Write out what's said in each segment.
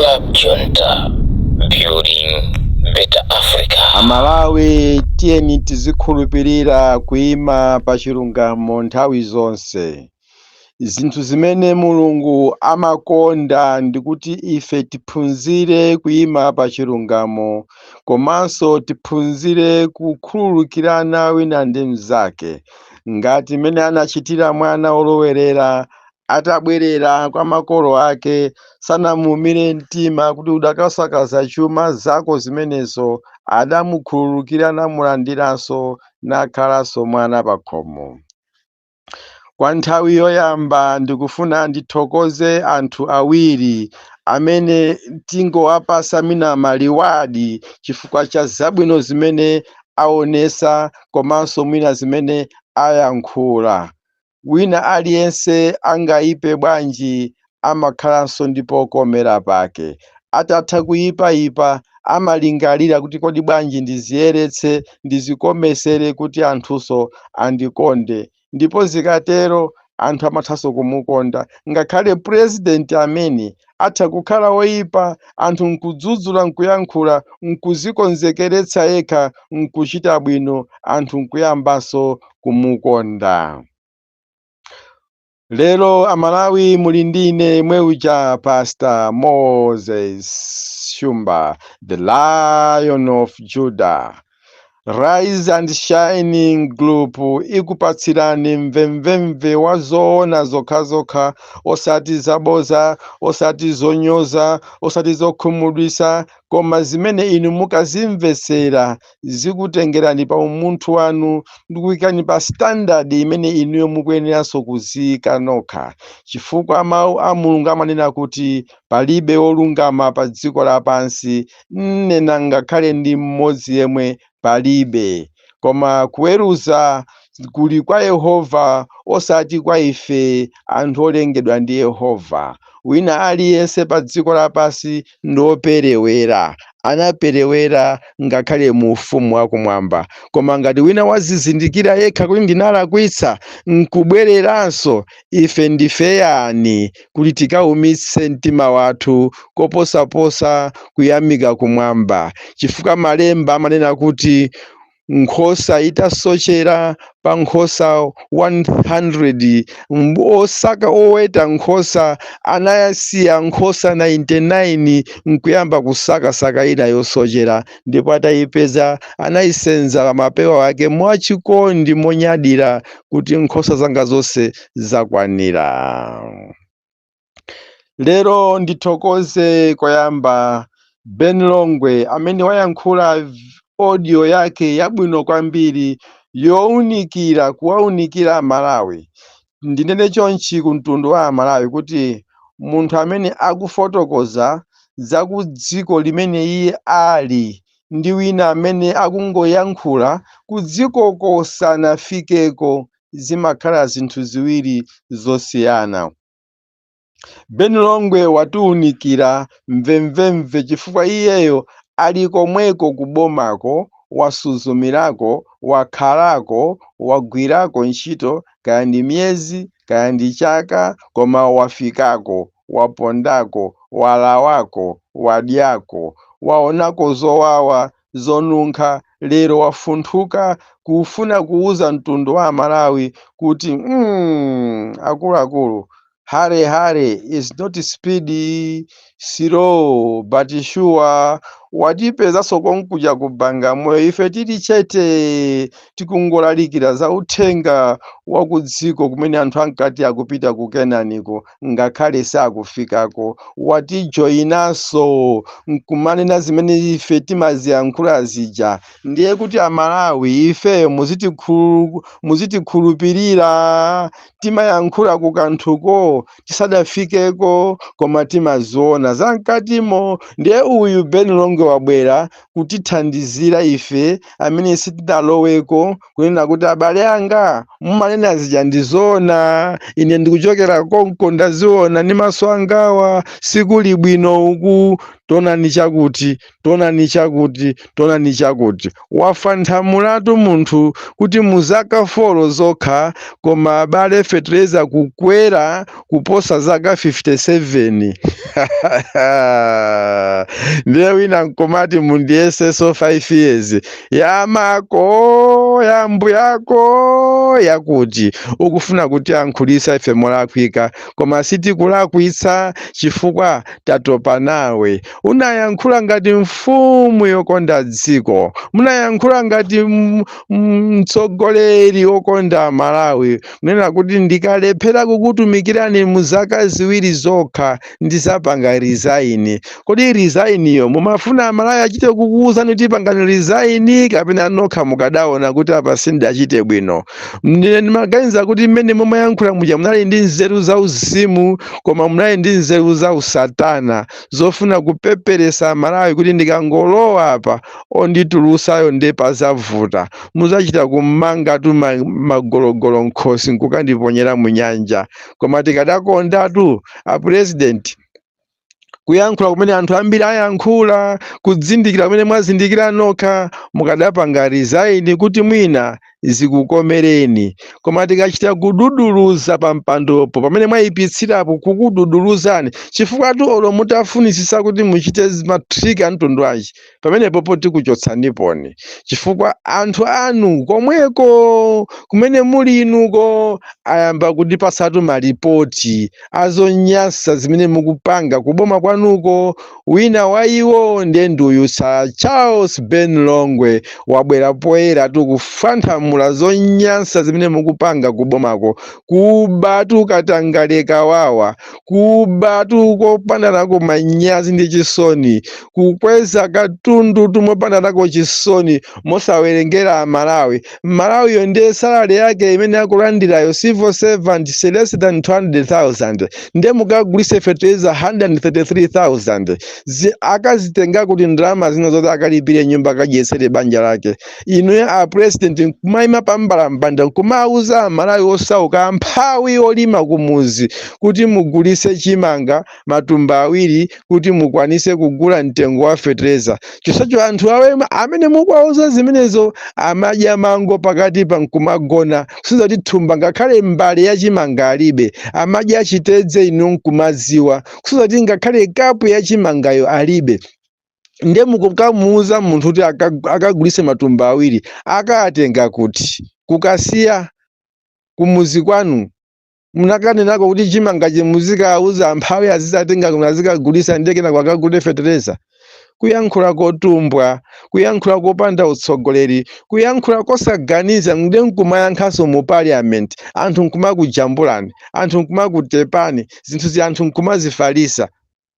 Club Junta, building better Africa. Amalawi, tiyeni tizikhulupirira kuyima pa chilungamo nthawi zonse. Zinthu zimene Mulungu amakonda ndikuti ife tiphunzire kuyima pa chilungamo, komanso tiphunzire kukhululukirana wina ndi mnzake, ngati mmene anachitira mwana wolowerera. Atabwerera kwa makolo ake, sanamuumire mtima kuti udakasakaza chuma zako zimenezo. Adamukhululukira, namulandiranso, nakhalanso mwana pakhomo. Kwa nthawi yoyamba ndikufuna ndithokoze anthu awiri amene tingowapasa mina ma reward chifukwa cha zabwino zimene aonesa komanso mwina zimene ayankhula. Wina aliyense angayipe bwanji, amakhalanso ndi pokomera pake. Atatha kuyipayipa, amalingalira kuti kodi bwanji ndiziyeretse, ndizikomesere kuti anthunso andikonde. Ndipo zikatero anthu amathanso kumukonda. Ngakhale purezidenti amene atha kukhala woyipa, anthu nkudzudzula, nkuyankhula, nkuzikonzekeretsa yekha, nkuchita bwino, anthu nkuyambanso kumukonda. Lero Amalawi, muli ndine mweuja Pastor Moses Shumba, the Lion of Judah. Rise and Shining Group ikupatsirani mvemvemve wa zoona zokhazokha, osati zaboza, osati zonyoza, osati zokhumudwitsa, koma zimene inu mukazimvetsera zikutengerani pa umunthu wanu ndikuyikani pa standard imene inuyo mukuyeneranso kuziyika nokha, chifukwa mawu a Mulungu amanena kuti palibe wolungama pa dziko lapansi, nnena ngakhale ndi mmodzi yemwe palibe. Koma kuweruza kuli kwa Yehova, osati kwa ife anthu olengedwa ndi Yehova. Wina aliyense pa dziko lapansi ndi operewera, anaperewera ngakhale mu ufumu wakumwamba. Koma ngati wina wazizindikira yekha kuti ndinalakwitsa, nkubwereranso, ife ndife yani kuti tikaumitse mtima wathu koposaposa kuyamika kumwamba? Chifukwa malemba amanena kuti nkhosa itasochera pa nkhosa 100, osaka oweta nkhosa anayasiya nkhosa 99 nkuyamba kusakasaka ina yosochera. Ndipo atayipeza, anayisenza pa mapewa ake mwachikondi, monyadira kuti nkhosa zanga zonse zakwanira. Lero ndithokoze koyamba Ben Longwe amene wayankhula audio yake yabwino kwambiri yowunikira, kuwaunikira Amalawi. Ndinene chonchi ku mtundu wa Amalawi kuti munthu amene akufotokoza za ku dziko limene iye ali ndi wina amene akungoyankhula ku dzikoko sanafikeko, zimakhala zinthu ziwiri zosiyana. Ben Longwe watiwunikira mvemvemve chifukwa iyeyo ali komweko kubomako, wasuzumirako, wakhalako, wagwirako ntchito, kaya ndi miyezi, kaya ndi chaka, koma wafikako, wapondako, walawako, wadyako, waonako zowawa, zonunkha. Lero wafunthuka kufuna kuuza mtundu wa Amalawi kuti akuluakulu, hurry hurry is not speed, slow but sure. Watipezanso konkuja ku Bagamoyo, ife tili chete tikungolalikira za uthenga wa ku dziko kumene anthu ankati akupita ku Kenaniko, ngakhale sakufikako. Watijoyinanso nkumanena zimene ife timaziyankhula zija. Ndiye kuti Amalawi ifeyo muzitikhulupirira, timayankhula ku kanthuko tisadafikeko, koma timaziona zamkatimo. Ndiye uyu Ben Longwe wabwera kutithandizira ife amene sitidaloweko, kunena kuti abale anga, mumanena zija ndizoona. Ine ndikuchokera konko, ndaziona ndi maso angawa, sikuli bwino uku. Tonani chakuti, tonani chakuti, tonani chakuti. Wafanthamulatu munthu kuti mu zaka 4 zokha, koma abale, fetereza kukwera kuposa zaka 57. Ndiye wina nkomati mundiyeseso 5 years yamako yambuyako yakuti ukufuna kuti ankhulisa ife molakwika, koma sitikulakwitsa chifukwa tatopa nawe. Unayankhula ngati mfumu yokonda dziko, munayankhula ngati mtsogoleri wokonda Malawi, kunena kuti ndikalephera kukutumikirani mu zaka 2 zokha ndizapanga resign. Kodi resign iyo mumafuna Amalawi achite kukuwuzani kuti pangani resign, kapena nokha mukadaona kuti apa sindachite bwino? Ndine ndimaganiza kuti mmene mumayankhula muja munali ndi nzeru za uzimu, koma munali ndi nzeru za usatana zofuna kupeperesa Malawi kuti ndikangolowa apa onditulusayo nde pazavuta, muzachita kumangatu magologolo nkhosi nkukandiponyera mu nyanja. Koma tikadakondatu a president, kuyankhula kumene anthu ambiri ayankhula, kudzindikira kumene mwazindikira nokha, mukadapanga resign kuti mwina zikukomereni. Koma tikachita kududuluza pa mpandopo pamene mwayipitsirapo, kukududuluzani, chifukwa tu olo mutafunisisa kuti muchite ma trick a mtundu anji, pamenepopo tikuchotsaniponi, chifukwa anthu anu komweko kumene muli inuko ayamba kutipasatu malipoti azonyansa zimene mukupanga kuboma kwanuko. Wina wa iwo ndiye nduyu Sir Charles Ben Longwe, wabwera poyera tikufanthamula zonyansa zimene mukupanga kubomako, kuba tukatangaleka wawa, kuba tukopanda nako manyazi ndi chisoni, kukweza katundu tumopanda nako chisoni, mosawerengera Amalawi. Malawiyo ndiye salary yake imene akulandirayo, civil servant, is less than 200,000, ndiye mukagulise fertilizer 133,000. Akazitenga kuti ndalama zina zoti akalipire nyumba, akadyetsere banja lake? Inu a president nkumayima pambalambanda nkumauza Amalawi osauka, amphawi, olima kumuzi kuti mugulise chimanga matumba 2 kuti mukwanise kugula mtengo wa fertilizer. Chonsecho anthu awe amene mukuwauza zimenezo amadya mango pakati pa nkumagona, kusiza kuti thumba ngakhale mbale ya chimanga alibe. Amadya chitedze inu nkumadziwa, kusiza kuti ngakhale kapu ya chimangayo alibe. Ndiye mukukamuuza munthu kuti akagulise matumba 2, akatenga kuti? Kukasiya kumuzi kwanu munakanenako kuti chimanga chimuzikauza amphawi azizatenga kuna azikagulisa, ndiye kenako akagule fertilizer? Kuyankhula kotumbwa, kuyankhula kopanda utsogoleri, kuyankhula kosaganiza, ndiye nkumayankhanso mu parliament, anthu nkumakujambulani, anthu nkumakutepani, zinthu zi anthu nkumazifalisa.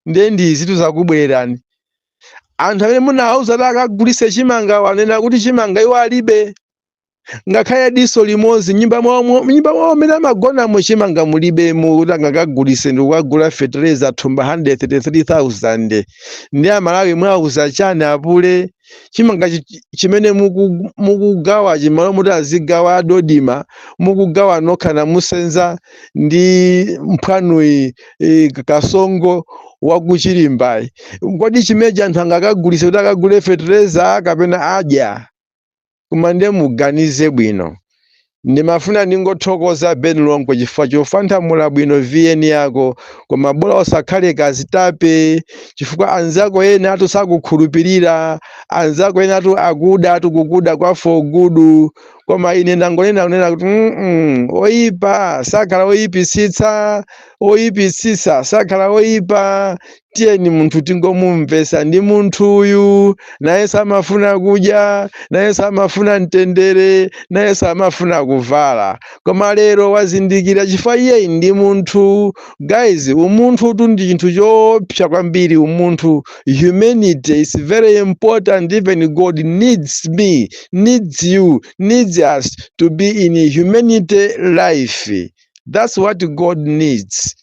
Ndiye ndi zinthu zakubwererani. Anthu amene munawauza kuti akagulise chimanga wanena kuti chimanga iwo alibe ngakhale diso limodzi nyumba mwawo. Nyumba mwawo amene amagonamo chimanga mulibemo kuti angakagulise ndi kukagula fertilizer thumba 133,000. Ndi Amalawi mwauza chani apule? Chimanga chimene mukugawa chimalo muti azigawa adodima, mukugawa nokha namusenza ndi mphwanuyi Kasongo wakuchilimbayi. Kodi chimenechi anthu angakagulise kuti akagule fertilizer kapena adya? Koma ndiye muganize bwino. Ndimafuna ndingothokoza Ben Longwe chifukwa chofanthamula bwino VN yako, koma bola usakhale kazitape, chifukwa anzako ena atu sakukhulupirira, anzako ena atu akuda atu kukuda kwa for good. Koma ine ndangonena kunena kuti oyipa sakhala oyipisitsa, oyipisisa sakhala oyipa. Tiyeni munthu tingomumvesa, ndi munthu uyu naye samafuna kudya, naye samafuna mtendere, naye samafuna kuvala, koma lero wazindikira chifukwa iye ndi munthu. Guys, umunthu tu ndi chinthu choopsa kwambiri. Umunthu, humanity is very important. Even God needs me, needs you, needs us to be in humanity life. That's what God needs.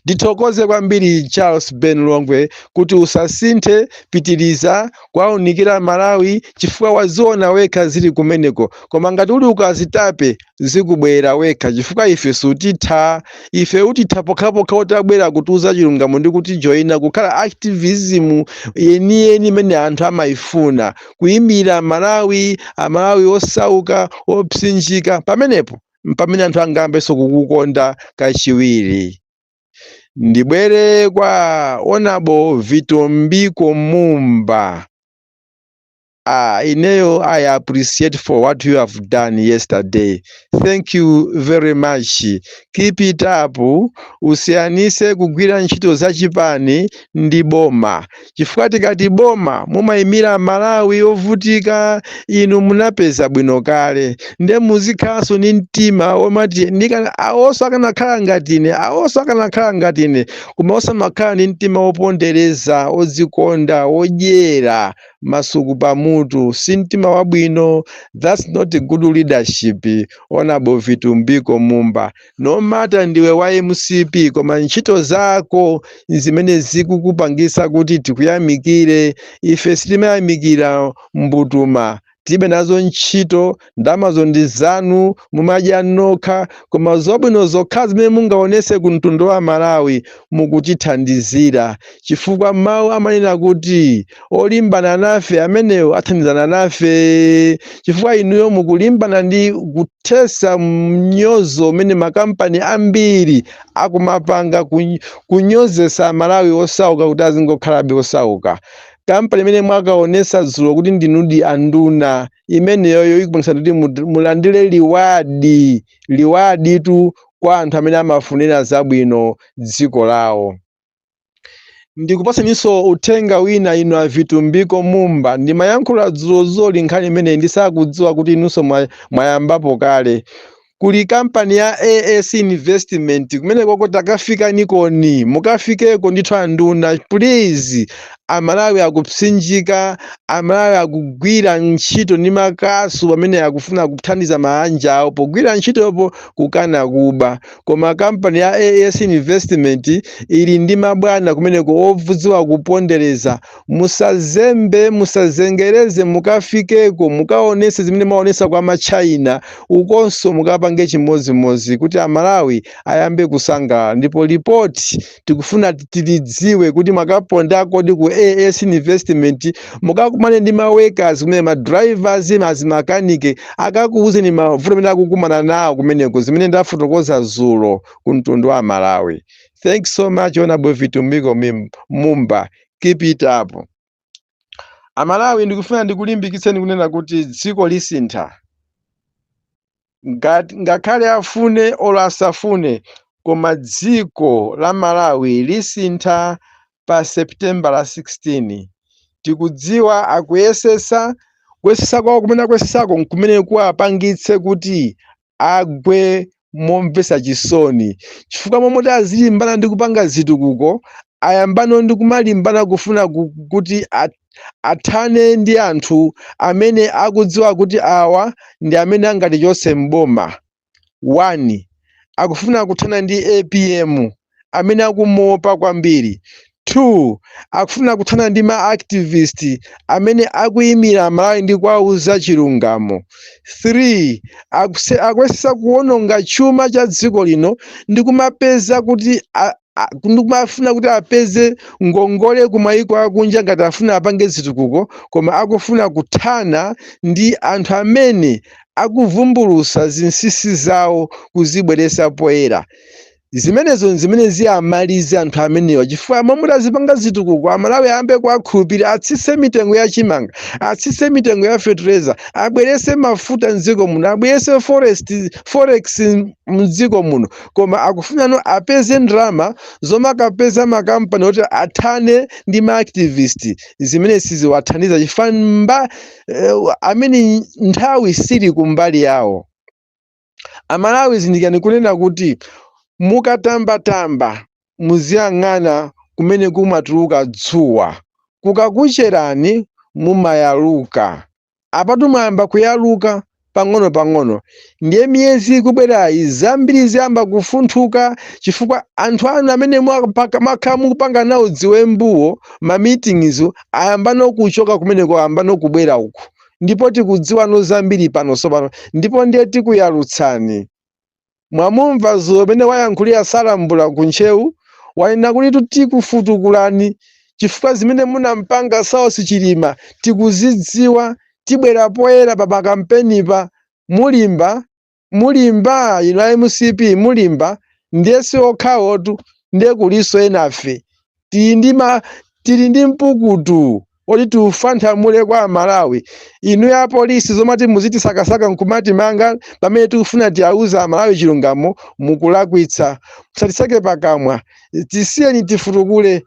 Ndithokoze kwambiri, Charles Ben Longwe, kuti usasinthe, pitiriza kwaunikira Malawi, chifukwa waziona wekha zili kumeneko. Koma ngati uli ukazitape, zikubwera wekha, chifukwa ife sutitha. Ife utitha pokhapokha utabwera kutiuza chilungamo ndi kutijoyina kukhala activism yeniyeni imene anthu amayifuna, kuyimira Malawi, Amalawi osauka, opsinjika. Pamenepo pamene anthu angayambenso kukukonda kachiwiri. Ndibwere kwa Honorable Vitumbiko Mumba. Ah, ineyo I appreciate for what you have done yesterday. Thank you very much. Keep it up. Usiyanise kugwira ntchito zachipani ndi boma, chifukwa tikati boma mumayimira Malawi ovutika. Inu munapeza bwino kale, nde muzikhalanso ndi mtima womati awonso akanakhala ngati ine, awonso akanakhala ngati ine, koma osamakhala ndi mtima wopondereza, odzikonda, odyera masuku pamutu. Si mtima wabwino. That's not good leadership, Honorable Vitumbiko Mumba. No matter ndiwe wa MCP, koma ntchito zako zimene zikukupangisa kuti tikuyamikire. Ife sitimayamikira mbutuma, tilibe nazo ntchito. Ndamazo ndi zanu, mumadya nokha, koma zabwino zokha zimene mungaonese ku mtundu wa Malawi, mukutithandizira, chifukwa mawu amanena kuti olimbana nafe amenewo athandizana nafe, chifukwa inuyo mukulimbana ndi kuthesa mnyozo umene makampani ambiri akumapanga kunyozesa Malawi osauka kuti azingokhalabe osauka. Kampani imene mwakaonesa dzulo kuti ndinudi anduna, imeneyoyo ikupangisa kuti mulandire reward, reward tu kwa anthu amene amafunira zabwino dziko lawo. Ndikupaseninso uthenga wina, inu a Vitumbiko Mumba. Ndimayankhula dzulozoli nkhani imeneyi ndisakudziwa kuti inunso mwayambapo kale. Kuli kampani ya AAC Investment kumenekoko, takafika nikoni, mukafikeko ndithu anduna, please. Amalawi akupsinjika, Amalawi akugwira ntchito ndi makasu pamene akufuna kuthandiza maanja awo pogwira ntchitopo, kukana kuba. Koma kampani ya AAC Investment ili ndi mabwana kumeneko ovudziwa kupondereza. Musazembe, musazengereze, mukafikeko, mukaonese zimene mwaonesa kwa Machina ukonso, mukapange chimodzimodzi kuti Amalawi ayambe kusangalala. Ndipo ripoti tikufuna tilidziwe kuti mwakaponda kodi ku AAC Investment, mukakumane ndi ma workers kumene, ma drivers, mazimakanike, akakuwuzeni mavuto amene akukumana nawo kumeneko, zimene ndafotokoza dzulo ku mtundu wa Malawi. Thanks so much, Honorable Vitumbiko Mumba, keep it up. Amalawi, ndikufuna ndikulimbikitseni kunena kuti dziko lisintha. Ngakhale afune olo asafune, koma dziko la Malawi lisintha pa September la 16. Tikudziwa akuyesesa, kuyesesa kwawo kumene akuyesesako nkumene kuwapangitse kuti agwe momvetsa chisoni, chifukwa momwe azilimbana ndi kupanga zitukuko, ayambano ndi kumalimbana kufuna kuti athane ndi anthu amene akudziwa kuti awa ndi amene angatichotse mboma. 1, akufuna kuthana ndi APM amene akumuopa kwambiri. 2, akufuna kuthana ndi ma activist amene akuyimira Malawi ndi kuwauza chilungamo. 3, akuyesesa kuwononga chuma cha dziko lino ndi kumapeza kuti ndi kumafuna kuti apeze ngongole kumayiko akunja ngati afuna apange zitukuko, koma akufuna kuthana ndi anthu amene akuvumbulusa zinsinsi zawo kuzibweresa poyera. Zimenezo zimene ziyamalize anthu amenewa, chifukwa momwe azipanga zitukuko, Amalawi ayambe kuwakhulupirira, atsitse mitengo ya chimanga, atsitse mitengo ya fertilizer, abwerese mafuta mdziko muno, abwerese forex mdziko muno, koma akufunano apeze ndalama zomwe akapeza makampani oti athane ndi ma activist, zimene siziwathandiza chifukwa amene nthawi sili kumbali yawo. Amalawi, zindikirani kunena kuti mukatambatamba muziyang'ana kumene kumatuluka dzuwa. Kukakucherani mumayaluka. Apatu mwayamba kuyaluka. Pang'ono pang'ono ndiye miyezi ikubwerayi zambiri ziyamba kufunthuka, chifukwa anthu anu amene mwakhala mukupanga nawo dziwembuwo, ma meetings ayambano kuchoka kumeneko, ayambano kubwera uku, ndipo tikudziwano zambiri pano tsopano, ndipo ndiye tikuyalutsani. Mwamumva zulo pamene wayankhulira Salambula kuntchewu, wanena kuti tikufutukulani chifukwa zimene munampanga Saulos Chilima tikuzidziwa. Tibwera poyera pa makampenipa. Mulimba, mulimba inu a MCP, mulimba. Ndiye si okhawotu, ndiye kuliso enafe tili ndi mpukutu oti tiufanthamule kwa Amalawi. Inu ya polisi, zomati muzitisakasaka nkumati manga pamene tikufuna tiauze Amalawi chilungamo, mukulakwitsa. Musatiseke pakamwa, tisiyeni tifutukule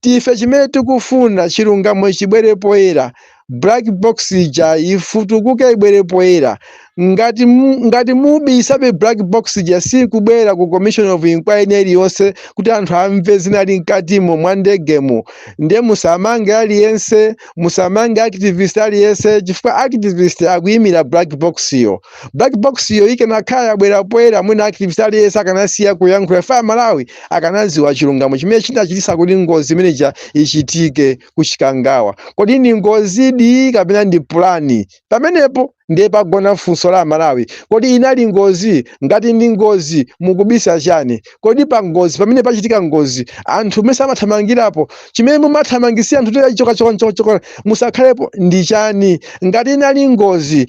tife chimene tikufuna. Chilungamo chibwere poyera, black box ija ifutukuke, ibwere poyera. Ngati mubisabe black box ija, sikubwera ku commission of inquiry iliyonse kuti anthu amve zinali mkatimo mwa ndegemo. Ndiye musamange aliyense, musamange activist aliyense, chifukwa activist akuyimira black box iyo. Black box iyo ikanakhala yabwera poyera, mwina activist aliyense akanasiya kuyankhula fa Malawi akanaziwa chilungamo chimene chinachitisa kuti ngozi imeneja ichitike kuchikangawa. Kodi ndi ngozidi kapena ndi plan? Pamenepo ndiye pagona funso la Malawi. Kodi inali ngozi? Ngati ndi ngozi, mukubisa chani? Kodi pa ngozi pamene pachitika ngozi, anthu mese amathamangirapo? Chimene mumathamangisira anthu toya choka choka choka choka, musakhalepo, ndi chani? Ngati inali ngozi,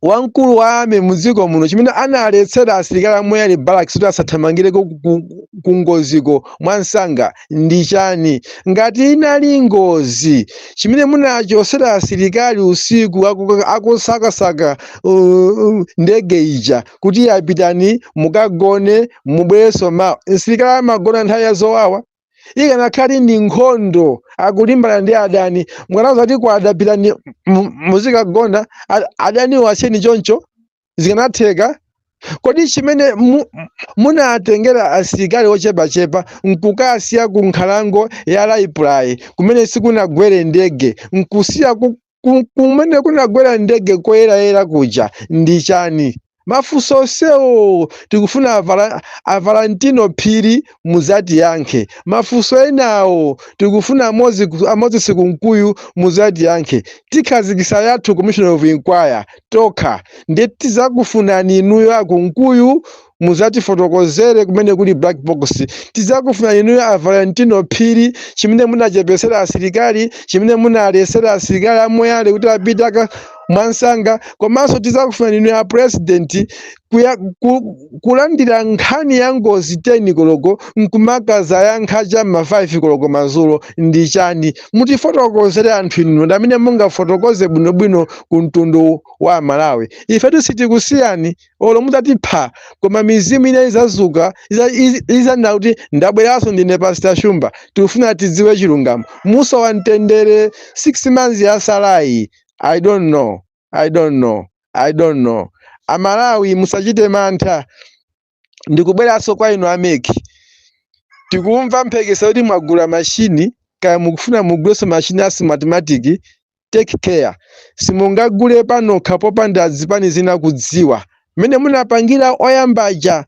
wamkulu wa army mudziko muno, chimene analetsera asilikali a Moyale Barracks kuti asathamangire ku ngoziko mwansanga ndi chani? Ngati inali ngozi, chimene munachosera asilikali usiku akusakasaka ndege ija kuti yapitani mukagone, mubwerenso mawa? Msilikali amagona nthawi ya zowawa? Ikanakhala ndi nkhondo, akulimbana ndi adani, mukanaza kuti kwadapitani muzikagona, adaniwo asiyeni choncho, zikanatheka? Kodi chimene munatengera asilikali ochepachepa nkukasiya ku nkhalango ya Raiply kumene sikunagwere ndege, nkusiya kumene kunagwera ndege koyerayera kuja ndi chani? Mafunso onsewo tikufuna a Valentino Phiri muzatiyankhe. Mafunso enawo tikufuna a Moses Kunkuyu muzatiyankhe. Tikhazikisa yathu commission of inquiry tokha, ndiye tizakufunani inuyo akunkuyu muzatifotokozere kumene kuli black box. Tizakufunani inuyo a Valentino Phiri, chimene munachepesera asilikali, chimene munalesera asilikali amoyale kuti apite aka mwansanga. Komanso tizakufunani inuyo a president, kulandira nkhani ya ngozi 10 koloko nkumakaza yankha cha ma 5 koloko madzulo ndi chani? Mutifotokozere anthu inu ndi amene mungafotokoze bwinobwino ku mtundu wa Malawi. Ife sitikusiyani olo mutatipha, koma mizimu ina izazuka, izanena kuti ndabweranso ndine Pastor Shumba. Tikufuna tidziwe chilungamo. Musowa mtendere 6 months yasalayi. I don't know, I don't know, I don't know. Amalawi, musachite mantha. Ndikubweranso kwa inu a MEC. Tikumva mphekesa kuti mwagula mashini, kaya mukufuna mugulenso mashini a Smartmatic. Take care, simungagule panokha popanda zipani zina kudziwa mmene munapangira oyambaja.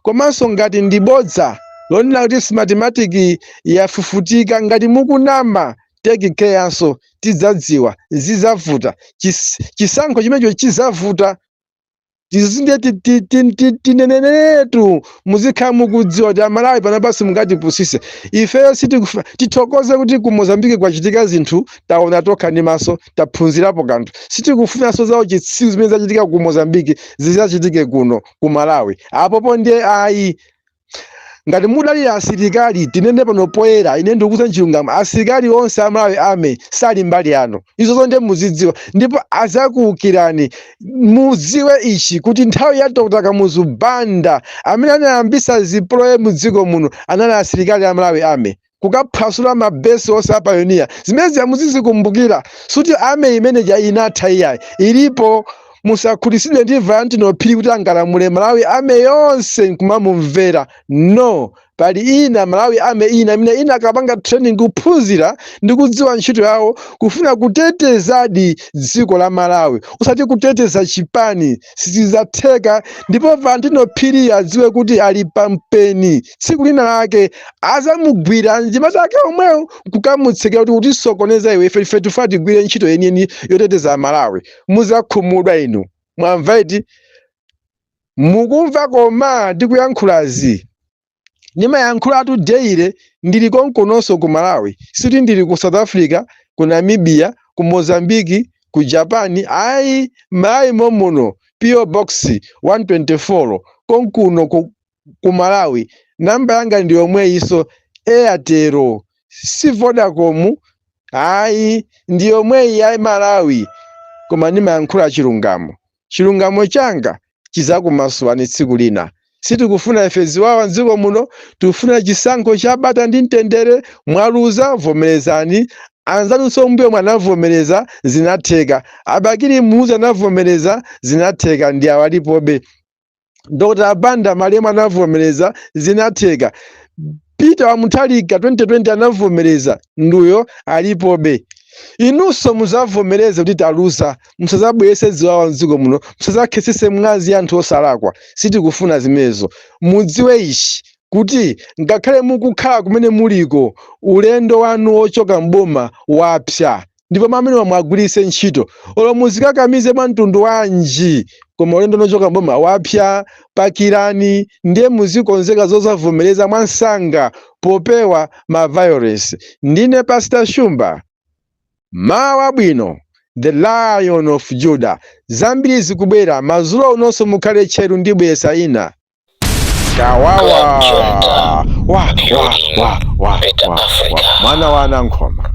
Komanso ngati ndi bodza lonena kuti Smartmatic yafufutika, ngati mukunama, take carenso, tidzadziwa. Zidzavuta. Chisankho chimenecho chizavuta. Tizinde tineneretu, muzikhala mukudziwa kuti Amalawi panopa simungatipusise ifeyo. Sitikufa. Tithokoze kuti ku Mozambique kwachitika zinthu, taona tokha ndi maso, taphunzirapo kanthu. Sitikufunanso zawo chitsiru zimene zachitika ku Mozambique zizachitike kuno ku Malawi. Apopo ndiye ayi. Ngati mudalira asilikali, tinene pano poyera, ine ndikukuza chilungamo, asilikali onse a Malawi Army sali mbali yanu. Izozo ndiye muzidziwa, ndipo azakuwukirani. Mudziwe ichi kuti nthawi ya Dr Kamuzu Banda, amene anayambisa zipolowe mudziko muno anali asilikali a Malawi Army, kukaphwasula mabesi onse a pioneer. Zimene muzizikumbukira, suti army imeneja inatha iyayi, ilipo. Musakhutitsidwe ndi Valentino Phiri kuti angalamule Malawi Army yonse nkumamumvera. No. Pali ina Malawi Army ina imene ina akapanga training, kuphunzira ndi kudziwa ntchito yawo, kufuna kutetezadi dziko la Malawi, usati kuteteza chipani. Sizidzatheka. Ndipo Valentino Phiri adziwe kuti ali pampeni, tsiku lina lake azamugwira anyamata ake omwewo kukamutsekera kuti utisokoneza iwe. Ife tifuna tigwire ntchito yeniyeni yoteteza Malawi. Muzakhumudwa inu, mwamva iti? Mukumva? Koma ndikuyankhulazi ndimayankhulatu daily, ndili konkononso ku Malawi, siti ndili ku South Africa, ku Namibia, ku Mozambique, ku Japan, ayi. Malawi momuno, PO Box 124, konkuno ku Malawi. Namba yanga ndi yomweyiso, Airtel, si Vodacom ayi, ndi yomweyi ya Malawi. Koma ndimayankhula chilungamo. Chilungamo changa chizakumasulani tsiku lina. Sitikufuna ife ziwawa mdziko muno, tikufuna chisankho chabata ndi mtendere. Mwaluza, vomerezani. Anzanunso mbuyo mwanavomereza, zinatheka. A Bakili Muluzi anavomereza, zinatheka, ndi awalipobe. Dr Banda malemu anavomereza, zinatheka. Peter wa Mutharika 2020 anavomereza, nduyo alipobe. Inunso muzavomereze kuti taluza. Musazabwerese ziwawa mdziko muno, musazakhetsese mwazi anthu osalakwa, sitikufuna zimenezo. Mudziwe ichi, kuti ngakhale mukukhala kumene muliko, ulendo wanu wochoka mboma wapsa, ndipo mamene mwagwiritse ntchito, olo muzikakamize mwa mtundu wanji, koma ulendo wochoka mboma wapsa. Pakirani, ndiye muzikonzeka zozavomereza mwansanga popewa ma violence. Ndine Pastor Shumba, mawa bwino, the Lion of Judah. Zambiri zikubwera madzulo unonso, mukhale tcheru, ndibweresa ina. Kawawa wa wa wa wa wa, wa. Mwana wa Anankhoma.